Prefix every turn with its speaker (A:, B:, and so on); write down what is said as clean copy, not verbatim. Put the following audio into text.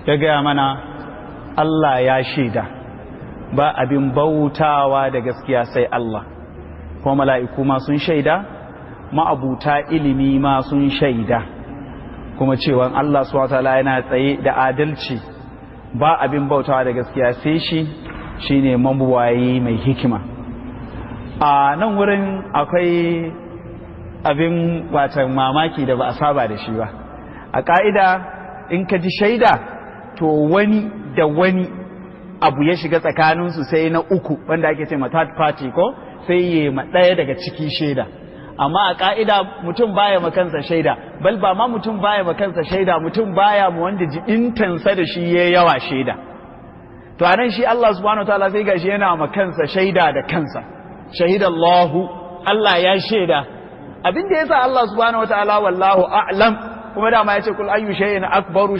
A: Ya gaya mana Allah ya shaida ba abin bautawa da gaskiya sai Allah, kuma mala'iku ma sun shaida, ma'abuta ilimi ma sun shaida, kuma cewa Allah subhanahu wataala yana tsaye da adalci, ba abin bautawa da gaskiya sai shi, shine mabuwayi mai hikima. A nan wurin akwai abin watan mamaki da ba a saba da shi ba. A ƙa'ida, in ka ji shaida, to wani da wani abu ya shiga tsakaninsu, sai na uku wanda ake ce ma third party ko sai ya ma ɗaya daga ciki shaida. Amma a ƙa'ida mutum baya ma kansa shaida, bal ba ma mutum baya ma kansa shaida, mutum baya mu wanda jibintansa da shi ya yawa shaida. To anan shi Allah subhanahu wataala sai gashi yana ma kansa shaida da kansa. Shahidallahu, Allah ya shaida. Abin da yasa Allah subhanahu wataala, wallahu a'lam, kuma dama yace kul ayyu shay'in akbaru.